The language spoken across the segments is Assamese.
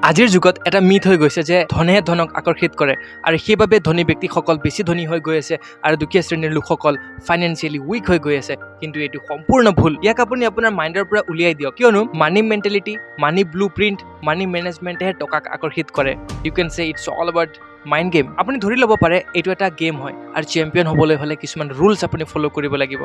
আজিৰ যুগত এটা মিথ হৈ গৈছে যে ধনেহে ধনক আকৰ্ষিত কৰে আৰু সেইবাবে ধনী ব্যক্তিসকল বেছি ধনী হৈ গৈ আছে আৰু দুখীয়া শ্ৰেণীৰ লোকসকল ফাইনেন্সিয়েলি উইক হৈ গৈ আছে। কিন্তু এইটো সম্পূৰ্ণ ভুল। ইয়াক আপুনি আপোনাৰ মাইণ্ডৰ পৰা উলিয়াই দিয়ক, কিয়নো money mentality, money blueprint, money মেনেজমেণ্টেহে টকাক আকৰ্ষিত কৰে। You can say it's all about mind game. আপুনি ধৰি ল'ব পাৰে এইটো এটা গেম হয় আৰু চেম্পিয়ন হ'বলৈ হ'লে কিছুমান ৰুলছ আপুনি ফ'ল' কৰিব লাগিব।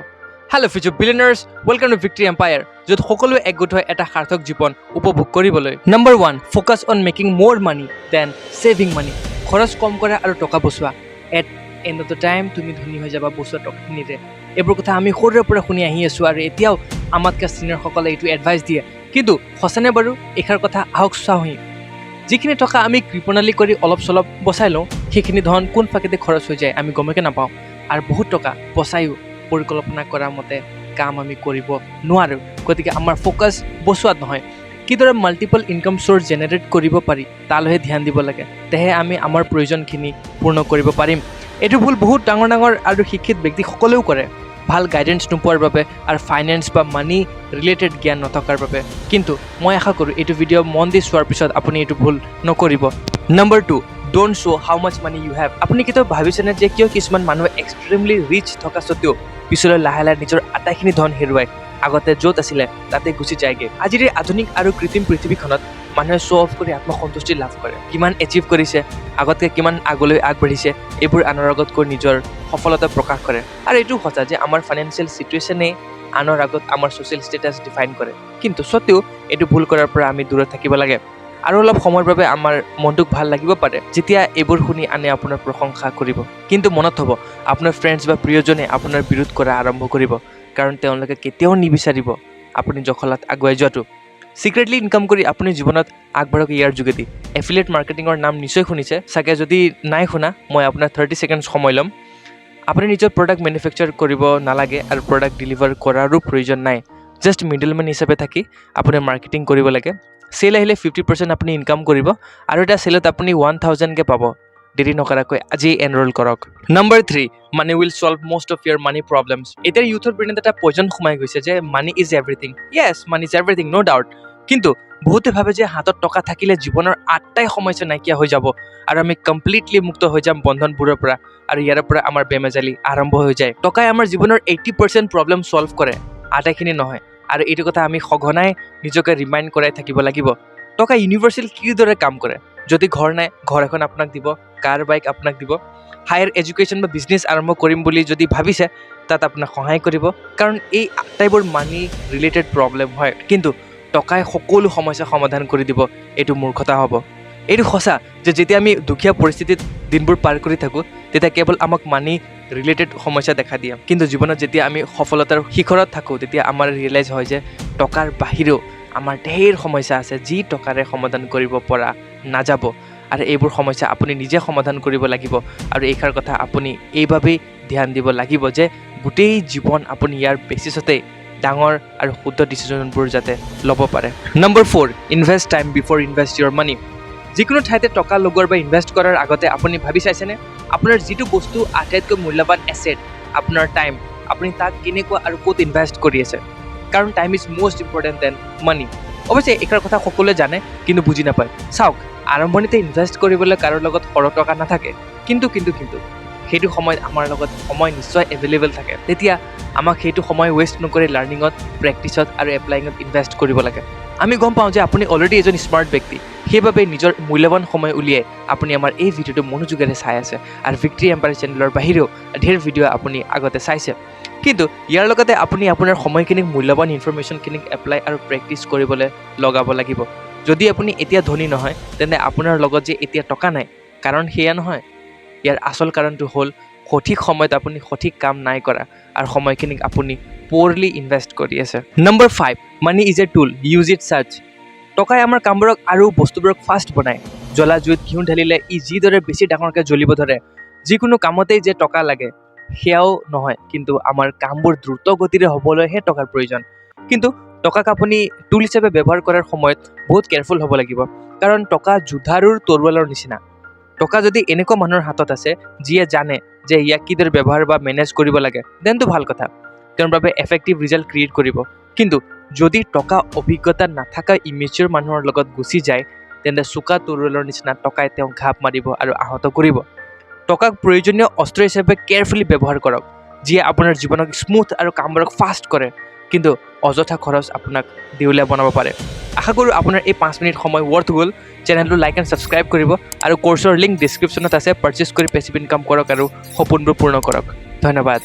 Hello future billionaires, welcome to Victory Empire, য'ত সকলোৱে একগোট হৈ এটা সাৰ্থক জীৱন উপভোগ কৰিবলৈ। Number 1, focus on making more money than saving money. খৰচ কম কৰা আৰু টকা বচোৱা। At end of the time তুমি ধনী হৈ যাবা বচোৱা টকাখিনিৰে। এইবোৰ কথা আমি সৰুৰে পৰা শুনি আহি আছোঁ আৰু এতিয়াও আমাতকৈ ছিনিয়ৰসকলে এইটো এডভাইচ দিয়ে। কিন্তু সঁচানে বাৰু এইষাৰ কথা? আহক চাওঁহি। যিখিনি টকা আমি কৃপণালি কৰি অলপ চলপ বচাই লওঁ, সেইখিনি ধন কোন ফাকেদি খৰচ হৈ যায় আমি গমকে নাপাওঁ। আৰু বহুত টকা বচায়ো পৰিকল্পনা কৰা মতে কাম আমি কৰিব নোৱাৰোঁ। গতিকে আমাৰ ফ'কাছ বচোৱাত নহয়, কিদৰে মাল্টিপল ইনকাম চ'ৰ্চ জেনেৰেট কৰিব পাৰি তালৈহে ধ্যান দিব লাগে। তেহে আমি আমাৰ প্ৰয়োজনখিনি পূৰ্ণ কৰিব পাৰিম। এইটো ভুল বহুত ডাঙৰ ডাঙৰ আৰু শিক্ষিত ব্যক্তিসকলেও কৰে, ভাল গাইডেঞ্চ নোপোৱাৰ বাবে আৰু ফাইনেন্স বা মানি ৰিলেটেড জ্ঞান নথকাৰ বাবে। কিন্তু মই আশা কৰোঁ এইটো ভিডিঅ' মন দি চোৱাৰ পিছত আপুনি এইটো ভুল নকৰিব। Number 2, don't show how much money you have. আপুনি কেতিয়াও ভাবিছেনে যে কিয় কিছুমান মানুহ এক্সট্ৰিমলি ৰিচ থকা স্বত্তেও পিছলৈ লাহে লাহে নিজৰ আটাইখিনি ধন হেৰুৱাই আগতে য'ত আছিলে তাতে গুচি যায়গৈ? আজিৰ এই আধুনিক আৰু কৃত্ৰিম পৃথিৱীখনত মানুহে শ্ব' অফ কৰি আত্মসন্তুষ্টি লাভ কৰে। কিমান এচিভ কৰিছে, আগতকৈ কিমান আগলৈ আগবাঢ়িছে, এইবোৰ আনৰ আগত কৈ নিজৰ সফলতা প্ৰকাশ কৰে। আৰু এইটো সঁচা যে আমাৰ ফাইনেন্সিয়েল চিটুৱেশ্যনেই আনৰ আগত আমাৰ ছ'চিয়েল ষ্টেটাছ ডিফাইন কৰে। কিন্তু স্বত্তেও এইটো ভুল কৰাৰ পৰা আমি দূৰত থাকিব লাগে। আৰু অলপ সময়ৰ বাবে আমাৰ মনটোক ভাল লাগিব পাৰে যেতিয়া এইবোৰ শুনি আনে আপোনাৰ প্ৰশংসা কৰিব। কিন্তু মনত থ'ব, আপোনাৰ ফ্ৰেণ্ডছ বা প্ৰিয়জনে আপোনাৰ বিৰোধ কৰা আৰম্ভ কৰিব, কাৰণ তেওঁলোকে কেতিয়াও নিবিচাৰিব আপুনি জখলাত আগুৱাই যোৱাটো। চিক্ৰেটলি ইনকাম কৰি আপুনি জীৱনত আগবাঢ়ক ইয়াৰ যোগেদি। এফিলিয়েট মাৰ্কেটিঙৰ নাম নিশ্চয় শুনিছে চাগে। যদি নাই শুনা, মই আপোনাৰ 30 ছেকেণ্ডছ সময় ল'ম। আপুনি নিজৰ প্ৰডাক্ট মেনুফেকচাৰ কৰিব নালাগে আৰু প্ৰডাক্ট ডেলিভাৰ কৰাৰো প্ৰয়োজন নাই। জাষ্ট মিডলমেন হিচাপে থাকি আপুনি মাৰ্কেটিং কৰিব লাগে। চেল আহিলে 50% আপুনি ইনকাম কৰিব আৰু এটা চেলত আপুনি 1000কৈ পাব। দেৰি নকৰাকৈ আজি এনৰোল কৰক। Number 3, money will solve most of your money problems. এতিয়া ইউথৰ ব্ৰেইনত এটা পয়জন সোমাই গৈছে যে money is everything. Yes, money is everything, no doubt. কিন্তু বহুতে ভাবে যে হাতত টকা থাকিলে জীৱনৰ আটাই সমস্যা নাইকিয়া হৈ যাব আৰু আমি কমপ্লিটলি মুক্ত হৈ যাম বন্ধনবোৰৰ পৰা আৰু ইয়াৰ পৰা আমাৰ বেমেজালি আৰম্ভ হৈ যায়। টকাই আমাৰ জীৱনৰ 80% প্ৰব্লেম ছল্ভ কৰে, আটাইখিনি নহয়। আৰু এইটো কথা আমি সঘনাই নিজকে ৰিমাইণ্ড কৰাই থাকিব লাগিব। টকা ইউনিভাৰ্চেল কিদৰে কাম কৰে? যদি ঘৰ নাই, ঘৰ এখন আপোনাক দিব। কাৰ, বাইক আপোনাক দিব। হায়াৰ এডুকেশ্যন বা বিজনেছ আৰম্ভ কৰিম বুলি যদি ভাবিছে, তাত আপোনাক সহায় কৰিব, কাৰণ এই আটাইবোৰ মানি ৰিলেটেড প্ৰব্লেম হয়। কিন্তু টকাই সকলো সমস্যা সমাধান কৰি দিব, এইটো মূৰ্খতা হ'ব। এইটো সঁচা যে যেতিয়া আমি দুখীয়া পৰিস্থিতিত দিনবোৰ পাৰ কৰি থাকোঁ, তেতিয়া কেৱল আমাক মানি ৰিলেটেড সমস্যা দেখা দিয়ে। কিন্তু জীৱনত যেতিয়া আমি সফলতাৰ শিখৰত থাকোঁ, তেতিয়া আমাৰ ৰিয়েলাইজ হয় যে টকাৰ বাহিৰেও আমাৰ ঢেৰ সমস্যা আছে যি টকাৰে সমাধান কৰিব পৰা নাযাব। আৰু এইবোৰ সমস্যা আপুনি নিজে সমাধান কৰিব লাগিব। আৰু এইষাৰ কথা আপুনি এইবাবেই ধ্যান দিব লাগিব যে গোটেই জীৱন আপুনি ইয়াৰ বেচিছতেই ডাঙৰ আৰু শুদ্ধ ডিচিশ্যনবোৰ যাতে ল'ব পাৰে। Number 4, invest time before invest your money. যিকোনো ঠাইতে টকা লগোৱাৰ বা ইনভেষ্ট কৰাৰ আগতে আপুনি ভাবি চাইছেনে, আপোনাৰ যিটো বস্তু আটাইতকৈ মূল্যৱান এছেট, আপোনাৰ টাইম, আপুনি তাক কেনেকুৱা আৰু ক'ত ইনভেষ্ট কৰি আছে? কাৰণ time is most important than money. অৱশ্যে এইষাৰ কথা সকলোৱে জানে, কিন্তু বুজি নাপায়। চাওক, আৰম্ভণিতে ইনভেষ্ট কৰিবলৈ কাৰো লগত সৰহ টকা নাথাকে। কিন্তু সেইটো সময়ত আমাৰ লগত সময় নিশ্চয় এভেইলেবল থাকে। তেতিয়া আমাক সেইটো সময় ৱেষ্ট নকৰি লাৰ্ণিঙত, প্ৰেক্টিছত আৰু এপ্লাইঙত ইনভেষ্ট কৰিব লাগে। আমি গম পাওঁ যে আপুনি অলৰেডি এজন স্মাৰ্ট ব্যক্তি। সেইবাবে নিজৰ মূল্যৱান সময় উলিয়াই আপুনি আমাৰ এই ভিডিঅ'টো মনোযোগেৰে চাই আছে আৰু ভিক্টৰী এম্পায়াৰ চেনেলৰ বাহিৰেও ঢেৰ ভিডিঅ' আপুনি আগতে চাইছে। কিন্তু ইয়াৰ লগতে আপুনি আপোনাৰ সময়খিনিক, মূল্যৱান ইনফৰমেশ্যনখিনিক এপ্লাই আৰু প্ৰেক্টিছ কৰিবলৈ লগাব লাগিব। যদি আপুনি এতিয়া ধনী নহয়, তেন্তে আপোনাৰ লগত যে এতিয়া টকা নাই, কাৰণ সেয়া নহয়। ইয়াৰ আচল কাৰণটো হ'ল সঠিক সময়ত আপুনি সঠিক কাম নাই কৰা আৰু সময়খিনিক আপুনি প'ৰলি ইনভেষ্ট কৰি আছে। Number 5, money is a tool, use it such. টকাই আমাৰ কামবোৰক আৰু বস্তুবোৰক ফাষ্ট বনায়। জ্বলা জুইত ঘিউ ঢালিলে ই যিদৰে বেছি ডাঙৰকৈ জ্বলিব ধৰে, যিকোনো কামতেই যে টকা লাগে সেয়াও নহয়, কিন্তু আমাৰ কামবোৰ দ্ৰুত গতিৰে হ'বলৈহে টকাৰ প্ৰয়োজন। কিন্তু টকাক আপুনি টুল হিচাপে ব্যৱহাৰ কৰাৰ সময়ত বহুত কেয়াৰফুল হ'ব লাগিব, কাৰণ টকা যুঁজাৰুৰ তৰোৱালৰ নিচিনা। টকা যদি এনেকুৱা মানুহৰ হাতত আছে যিয়ে জানে যে ইয়াক কিদৰে ব্যৱহাৰ বা মেনেজ কৰিব লাগে, দেনটো ভাল কথা, তেওঁৰ বাবে এফেক্টিভ ৰিজাল্ট ক্ৰিয়েট কৰিব। কিন্তু যদি টকা অভিজ্ঞতা নাথাকা ইমেচিয়ৰ মানুহৰ লগত গুচি যায়, তেন্তে চোকা তৰোৱালৰ নিচিনা টকাই তেওঁক ঘাপ মাৰিব আৰু আহত কৰিব। টকাক প্ৰয়োজনীয় অস্ত্ৰ হিচাপে কেয়াৰফুলি ব্যৱহাৰ কৰক, যিয়ে আপোনাৰ জীৱনক স্মুথ আৰু কামবোৰক ফাষ্ট কৰে, কিন্তু অযথা খৰচ আপোনাক দেউলীয়া বনাব পাৰে। আশা কৰোঁ আপোনাৰ এই 5 মিনিট সময় ৱৰ্থ গ'ল। চেনেলটো লাইক এণ্ড ছাবস্ক্ৰাইব কৰিব আৰু কৰ্চৰ লিংক ডিছক্ৰিপশ্যনত আছে। পাৰ্চেছ কৰি পেচিভ ইনকাম কৰক আৰু সপোনবোৰ পূৰ্ণ কৰক। ধন্যবাদ।